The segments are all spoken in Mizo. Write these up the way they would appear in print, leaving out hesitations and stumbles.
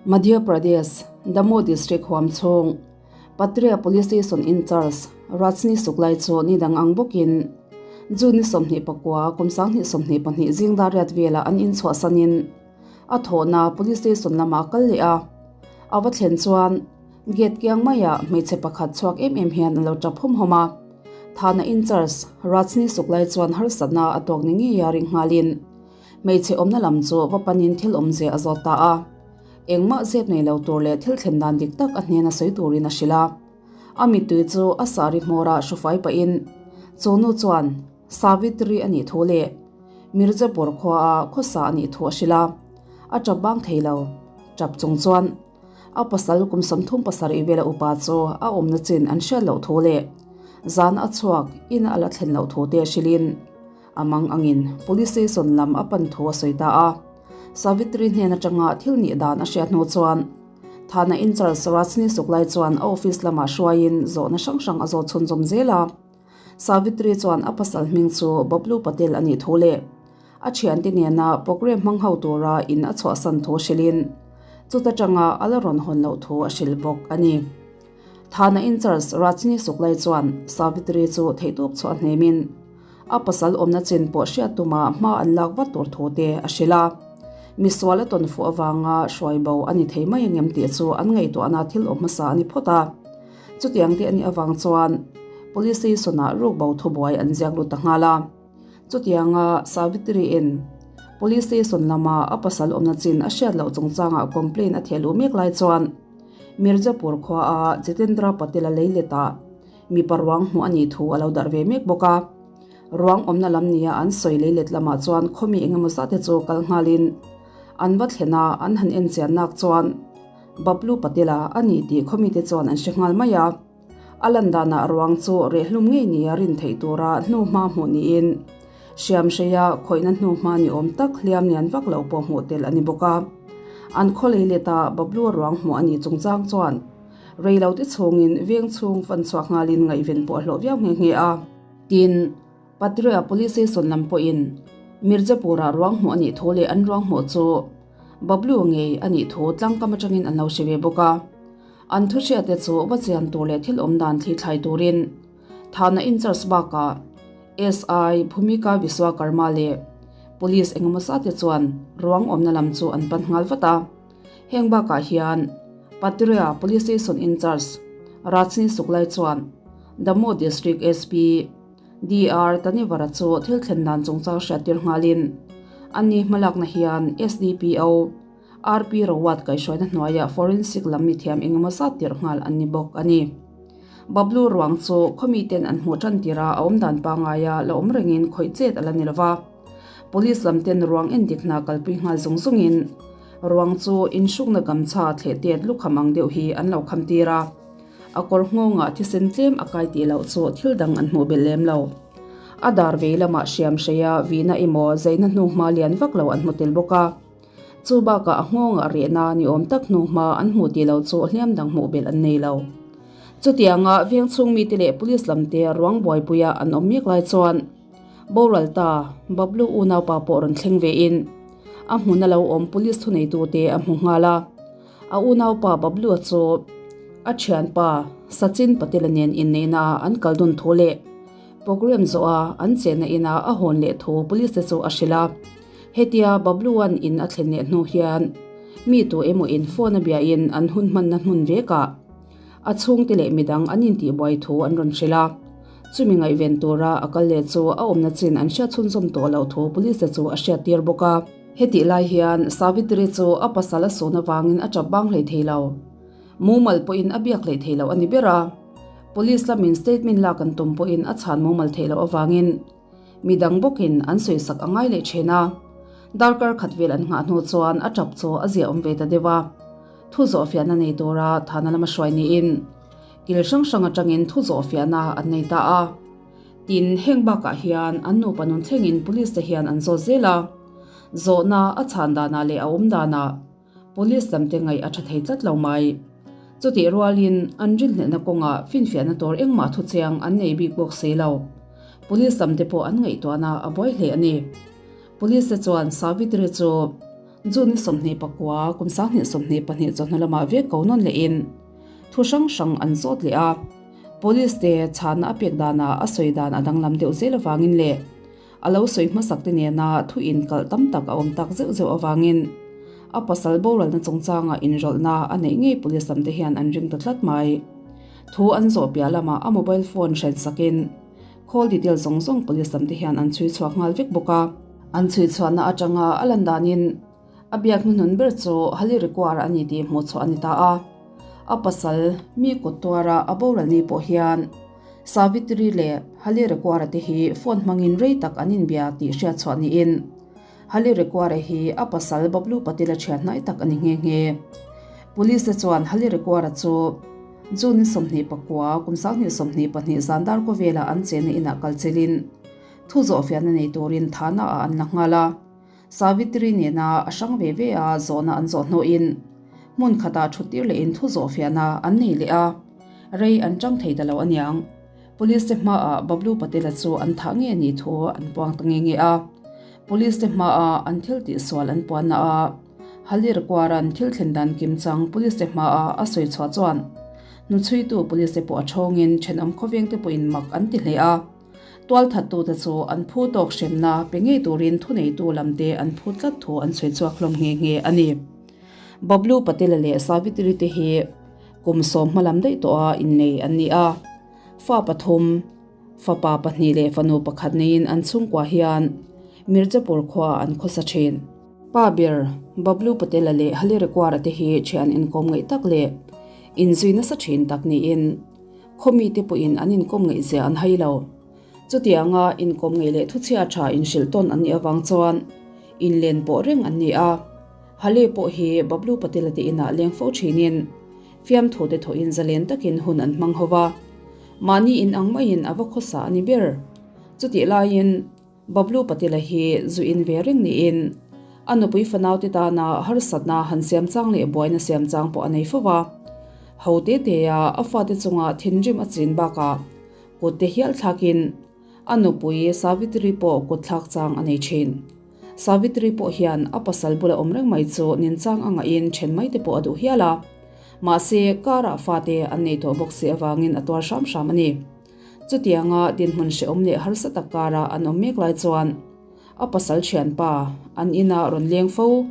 Madhya Pradesh, Damoh District huam chhung, Patria Police Station in-charge Rajni Suklai chu ni dang ang bawkin June ni 24, kum 2022 zing dar riat velah an inchhuahsanin a thawhna Police Station lamah a kal leh a. A va thlen chuan gate kiang maiah hmeichhe pakhat chhuak em em hian a lo tap hawm hawm a. Thana in-charge Rajni Suklai chuan harsatna a tawk ni ngeia ring nghalin Hmeichhe awmna lam chu va panin thil awmzia a zawt ta a. Engmah zep nei lo tur leh thil thlen dan dik tak a hnena sawi turin a hrilh a. A mittui chu a sari hmawra hrufai pahin chu nu chuan Savitri a nih thu leh Mirzapur khuaa khawsa a nih thu a hrilh a. A tap bang thei lo. Tap chung chuan a pasal kum 37 vela upa chu a awmna chin an hriat loh thu leh zan a chhuak in a la thlen loh thu te hrilhin A mang angin Police Station lam a pan thu a sawi ta a. Savitri hnen atanga thil nih dan a hriat hnu chuan Thana in-charge Rajni Suklai chuan a office lamah hruaiin zawhna hrang hrang a zawt chhunzawm zel a. Savitri chuan a pasal hming chu Bablu Patel a nih thu leh a thiante nena programme hmang ho tura in a chhuahsan thu hrilhin chuta tanga a la rawn hawn loh thu a hrilh bawk a ni. Thana in-charge Rajni Suklai chuan Savitri chu theihtawp chhuah hnemin a pasal awmna chin pawh hriat tuma hma an lak vat tur thu te a hrilh a. Misual a tawn fuh avanga hruai bo a ni thei mai angem tih chu an ngaihtuahna thil awm hmasa a ni phawt a. Chutiang te a nih avang chuan Police Station-ah ruk bo thubuai an ziak lut ta nghal a. Chutianga Savitri-in Police Station lama a pasal awmna chin a hriat loh chungchangah complaint a theh luh mek lai chuan Mirzapur khuaa Jitendra Patel-a leiletah Mipa ruang hmuh a nih thu a lo darh ve mek bawk a. Ruang awmna lam nia an sawi leilet lamah chuan khawmi eng emaw zat te chu kal nghalin an va thlen a, an han en chian nak chuan Bablu Patel-a a ni tih khawmi te chuan an hre nghal mai a. A lan danah ruang chu rehlum ngei nia rin theih tura hnuhma hmuh niin hriamhreia khawihna hnuhma ni awm tak hliam lian vak lo pawh hmuh tel a ni bawk a. An khaw leileta Bablu-a ruang hmuh a nih chungchang chuan Rei lo te chhungin veng chhung fan chhuak nghalin ngaihven pawh a hlawh viau nghe nghe a. Tin, Patria Police Station lam pawhin Mirzapur-ah ruang hmuh a nih thu leh an ruang hmuh chu Bablu ngei a nih thu tlangkam atangin an lo hre ve bawk a. An thu hriatte chu va chian tur leh thil awm dan thli thlai turin Thana in-charge bakah SI Bhumika Vishwakarma leh Police engemaw zate chuan ruang awmna lam chu an pan nghal vat a. Heng bakah hian Patria Police Station in-charge Rajni Suklai chuan Damoh District SP DR Tanivara chu thil thlen dan chungchang hriattir nghalin ani hmalakna hian SDPO RP Rawat kaihhruaina hnuaiah forensic lam mithiam engemaw zat tirh nghal an ni bawk a ni. Bablu ruang chu khawmiten an hmuh tan tirha a awm dan pangaia la awm rengin khawih chet a la ni lova. Police lam ten ruang endik hna kalpui nghal zung zungin ruang chu inhrukna gamchha thleh tet lukham ang deuh hi an lo kham tir a. A kawr nghawngah thisen tlem a kai tih loh chu thil dang an hmuh belh lem lo. A dar vei lamah hriam hreia vihna emaw zeina hnuhma lian vak lo an hmu tel bawk a. Chu bakah a nghawngah rehna ni awm tak hnuhma an hmuh tih loh chu hliam dang hmuh belh an nei lo. Chutianga veng chhung mite leh police lamte ruang buaipuia an awm mek lai chuan, Boral ta, Bablu unaupa pawh rawn thleng ve in a hmun a lo awm police thuneitute a hmu nghal a. A unaupa Bablu-a chu a thianpa Sachin Patel-a nen inneihna ah an kal dun thu leh programme zawh a an chenna inah a hawn leh thu police te chu a hrilh a. Hetia Bablu-a'n in a thlen leh hnu hian mi tu emaw in phone a biain an hun hmanna hmun vekah a chhungte leh midang an intihbuai thu an rawn hrilh a. Chumi ngaihven tura a kal leh chu a awmna chin an hriat chhunzawm tawh loh thu police te chu a hriattir bawk a. Hetih lai hian Savitri chu a pasal a sun avangin a tap bang hlei thei lo. Mumal pawhin a biak hlei thei lo a ni ber a. Police lamin statement lak an tum pawhin a chhan mumal theih loh avangin midang bawkin an sawisak a ngai leh thin a. Darkar khat vel an nghah hnu chuan a tap chu a ziaawm ve ta deuh a. Thu zawhfiahna nei tura thana lama hruai niin Kil hrang hrang atangin thu zawhfiahna an nei ta a. Tin, heng bakah hian an nupa nun thlengin police te hian an zawt zel a. Zawhna a chhan danah leh a awm danah police lamte ngaih a tha thei tlat lo mai. Chutih rualin an rinhlelhna kawngah finfiahna tur engmah thu chiang an nei bik bawk si lo. Police lamte pawh an ngaihtuahna a buai hle a ni. Police te chuan Savitri chu. June ni 29, kum 2022 chawhnu lamah vek ko nawn lehin thu hrang hrang an zawt leh a. Police te chhana a pek danah a sawi dan a danglam deuh zel avangin leh a lo sawi hmasak te nena thu inkalh tam tak a awm tak zeuh zeuh avangin a pasal boralna chungchanga inrawlhna a neih ngei police lam te hian an ring ta tlat mai. Thu an zawh piah lamah a mobile phone hren sakin Call detail zawng zawng police lam te hian an chhui chhuak nghal vek bawk a. An chhui chhuahna atanga a lan danin a biak hnuhnun ber chu Hali Rikuar a ni tih hmuh chhuah a ni ta a. A pasal mi kut tuara a boral ni pawh hian Savitri leh Hali Rikuara te hi phone hmangin rei tak an inbia tih hriat chhuah niin Hali Rikuara hi a pasal Bablu Patil a thian hnai tak a ni nghe nghe. Police te chuan Hali Rikuara chu June ni 29, kum 2022 zan dar khawvelah an chenna inah kal chelin thu zawhfiahna nei turin thana ah an la nghal a. Savitri nena a hrang ve ve a zawhna an zawh hnawhin hmun khatah thuttir lehin thu zawhfiahna an nei leh a, rei an tang thei ta lo aniang. Police te hmaah Bablu Patel-a chu an thah nge nih thu an puang ta nge nge a. Police te hmaah an thil tihsual an puanna a Halir Kuaran thil thlen dan kim chang police te hmaah a sawi chhuah chuan hnuchhuitu police te pawh a thawngin thenawm khawveng te pawhin mak an ti hle a. Tualthattute chu an phu tawk hremna pe ngei turin thuneitu lamte an phu tlat thu an sawi chhuak hlawm nghe nghe a ni. Bablu Patel-a leh Savitri te hi kum sawm hmalam daih tawha innei an ni a. Fa pathum, fapa pahnih leh fanu pakhat neiin an chhungkua hian Mirzapur khuaah an khawsa thin. Pa ber, Bablu Patel-a leh Halirekwara te hi thian inkawm ngaih tak leh inzui nasa thin tak niin khaw mite pawhin an inkawm ngaihzia an hai lo. Chutianga inkawm ngaih leh thuchhia tha inhrilh tawn an nih avang chuan inlen pawh reng an ni a. Hale pawh hi Bablu Patel-a te inah leng fo thinin Fiamthu te thawhin zalen takin hun an hmang ho va, mahni in ang maiin a va khawsa a ni ber. Chutih laiin Bablu Patel-a hi zu in ve reng niin a nupui fanaute tana harsatna han siam chang leh buaina siam chang pawh a nei fo va. Ho te tea a fate chunga thinrim a chin bakah kut te hial thlakin a nupui Savitri pawh kut thlak chang a nei thin. Savitri pawh hian a pasal bula awm reng mai chu ninchang a ngahin then mai te pawh a duh hial a. Mahse, karah fate an nei tawh bawk si avangin a tuar hram hram a ni. Chutianga dinhmun hrehawm leh harsa tak karah an awm mek lai chuan a pasal thianpa an ina rawn leng fo.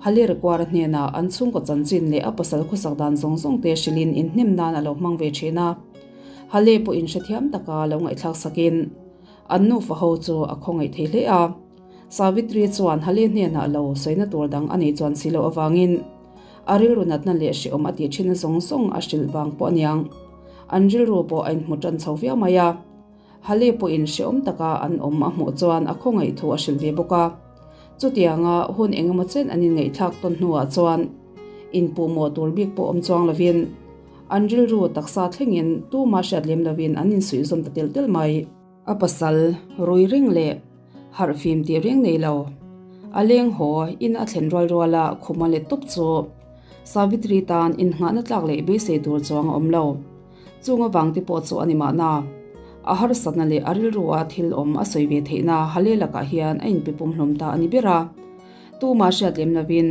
Halirekuara hnenah an chhungkaw chanchin leh a pasal khawsak dan zawng zawng te hrilhin inhnem nan a lo hmang ve thin a. Hale pawhin hrethiam taka lo ngaihthlak sakin An nufa ho chu a khawngaih thei hle a. Savitri chuan Hale hnenah lo sawina tur dang a nei chuan si loh avangin a rilru natna leh hrehawm a tih thinna zawng zawng a hrilh vang pawh aniang. An rilru pawh a inhmu tan chho viau mai a. Hale pawhin hrehawm taka an awm a hmuh chuan a khawngaih thu a hrilh ve bawk a. Chutianga hun engemaw chen an inngaihthlak tawn hnuah chuan inpuhmawh tur bik pawh awm chuang lovin an rilru taksa thlengin tuma hriat lem lovin an insuih zawm ta telh telh mai. A pasal rui reng leh harh fim tih reng nei lo. A leng haw in a thlen rual rual a khuma let tawp chu Savitri tan innghahna tlak leh beisei tur chuang a awm lo. Chung avang te pawh chu a ni mahna. A harsatna leh a rilrua thil awm a sawi ve theihna Hale lakah hian a inpe pumhlum ta a ni ber a. Tuma hriat lem lovin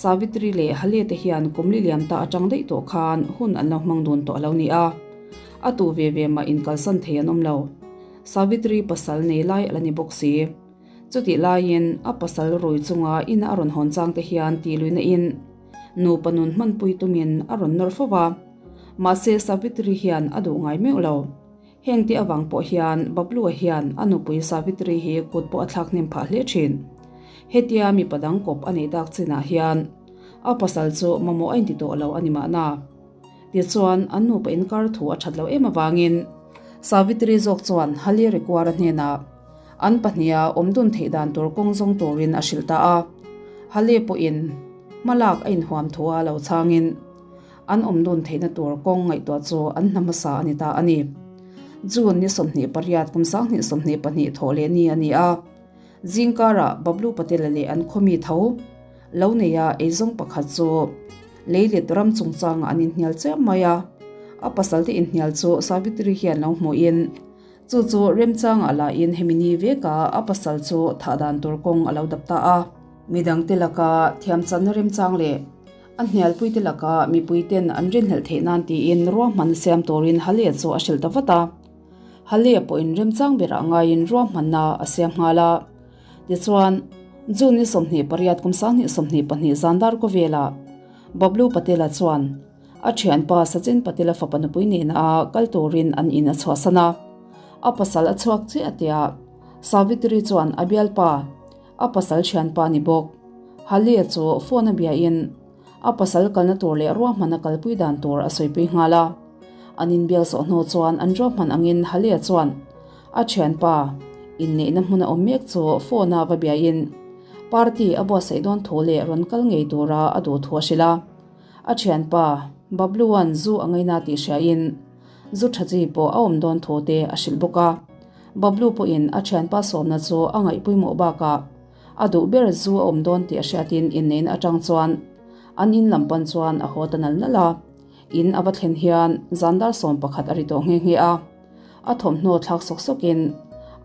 Savitri leh Hale te hian kum li liam ta atang daih tawh khan hun an lo hmang dun tawh a lo ni a. A tu ve ve mah inkalsan thei an awm lo. Savitri pasal nei lai a la ni bawk si. Chutih laiin a pasal rui chunga ina a rawn hawn chang te hian tih luihna in nupa nun hmanpui tumin a rawn nawr fo va. Mahse Savitri hian a duh ngai meuh lo. Heng te avang pawh hian Bablu-a hian a nupui Savitri hi kut pawh a thlak hnem phah hle thin. Hetia mipa dang kawp a nei tak chinah hian a pasal chu mamawh a inti tawh lo a ni mahna. Tichuan an nupa inkar thu a that lo em avangin Savitri zawk chuan Hali Rikuara hnenah an pahniha awm dun theih dan tur kawng zawng turin a hrilh ta a. Hali pawhin hmalak a inhuam thu a lo chhangin An awm dun theihna tur kawng ngaihtuah chu an hna hmasa a ni ta a ni. June ni 28 kum 2022 thawh leh ni a ni a. Zingkarah Bablu Patel-a leh an khawmi tho lo neia eizawng pakhat chu leilet ram chungchangah an inhnial chiam mai a. A pasalte inhnial chu Savitri hian lo hmuhin chu chu remchangah lahin hemi ni vekah a pasal chu thah dan tur kawng a lo dap ta a. Midangte laka thiamchanna remchang leh a hnialpuite laka mipuiten an rinhlelh theih nan tiin ruahmanna siam turin Hale chu a hrilh ta vat a. Hale pawhin remchang berah ngaiin ruahmanna a siam nghal a. Tichuan, June ni 28 kum 2022 zan dar kawvelah Bablu Patel-a chuan a thianpa Sachin Patel-a fapa nupui nena kal turin an in a chhuahsan a. A pasal a chhuak chiah a tia Savitri chuan a bialpa, a pasal thianpa ni bawk. Halia chu phone a biain a pasal kalna tur leh ruahman a kalpui dan tur a sawipui nghal a. An inbial zawh hnu chuan an ruahman angin Halia chuan a thianpa inneihna hmun a awm mek chu phone a va biain party a buatsaih dawn thu leh rawn kal ngei tura a duh thu a hrilh a. A thianpa Bablu-a'n zu a ngaina tih hriain zu tha chi pawh a awm dawn thu te a hrilh bawk a. Bablu pawhin a thianpa sawmna chu a ngaihpawimawh bakah a duh ber zu a awm dawn tih a hriatin inneihna atang chuan an in lam pan chuan a haw ta nal nal a. In a va thlen hian zan dar 11 a ri tawh nghe nghe a. A thawmhnaw thlak sawk sawkin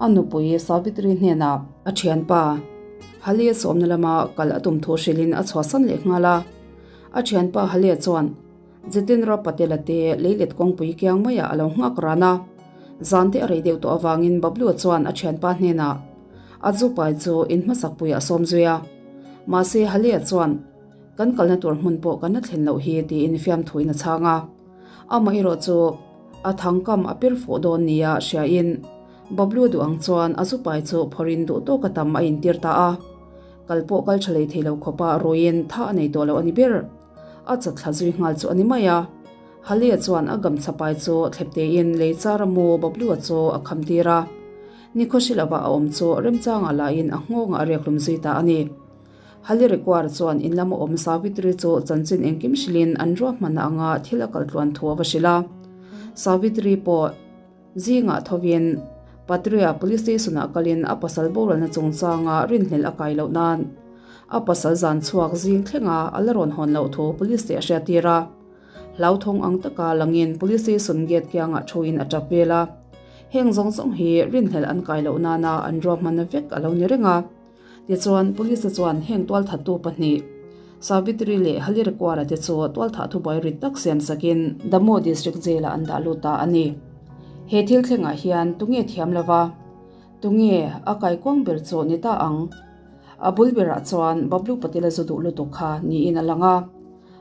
a nupui Savitri hnenah a thianpa Halia sawmna lama kal a tum thu hrilhin a chhuahsan leh nghal a. A thianpa Halia chuan Jitendra Patel-a te leilet kawngpui kiang maiah a lo nghak ran a. Zan te a rei deuh tawh avangin Bablu-a chuan a thianpa hnenah a zu pai chu in hmasak puiah a sawm zui a. Mahse Halia chuan, Kan kalna tur hmun pawh kan la thlen loh hi tiin fiamthuin a chhang a. Amaherawh chu a thangkam a pir fuh dawn nia hriain Bablu duh ang chuan a zu pai chu phawrhin duh tawka tam a intir ta a. Kal pawh kal tha lei thei lo khawpa ruiin tha a nei tawh lo a ni ber. A chatthla zui nghal chu a ni mai a. Halia chuan a gamchha pai chu thlep tein lei char a mu Bablua chu a kham tir a. Nikhawhri lova a awm chu remchangah lahin a nghawngah a riak hlum zui ta a ni. Hali Rekuar chuan in lama awm Savitri chu chanchin engkim hrilhin an ruahmanna anga thil a kal tluan thu a va hrilh a. Savitri pawh. Zingah thovin Patria Police Station-ah kalin a pasal boralna chungchanga rinhlelh a kai loh nan a pasal zan chhuak zing thlenga a la rawn hawn loh thu Police te a hriattir a. Hlauthawng ang taka langin Police Station gate kiangah thuin a tap vel a. Heng zawng zawng hi rinhlelh an kai loh nana an ruahmanna vek a lo ni reng a. Tichuan, Police-te chuan heng tualthattu pahnih, Savitri leh Halirekuara te chu tualthah thubuai rit tak siam sakin Damoh District Jail-ah an dah lut ta a ni. He thil thlengah hian tunge thiam lova, tunge a kaikuang ber chu ni ta ang? A bul berah chuan Bablu Patel-a zu duh lutuk kha niin a lang a.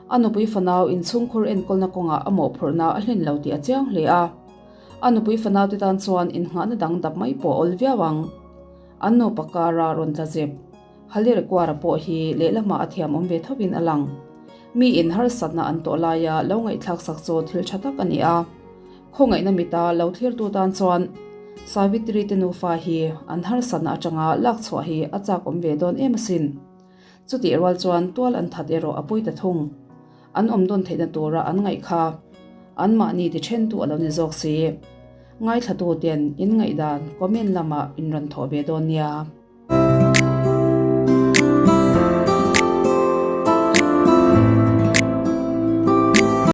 A nupui fanau inchhungkhur enkawlna kawngah a mawhphurhna a hlen lo tih a chiang hle a. A nupui fanaute tan chuan innghahna dang dap mai pawh a awl viau ang. An nupa kara rawn tla zep. Halir Kuara pawh hi lehlamah a thiam awm ve thovin a lang. Miin harsatna an tawh laia lo ngaihthlak sak chu thil tha tak a ni a. Khawngaihna mita lo thlirtu tan chuan Savitri te nufa hi an harsatna atanga lak chhuah hi a chak awm ve dawn em asin. Chutih rual chuan tual an that erawh a pawi ta thung. An awm dawn theihna tura an ngaih kha anmahni ti thentu a lo ni zawk si. Ngaithlatuten in ngaihdan comment lamah in rawn thawh ve dawn nia.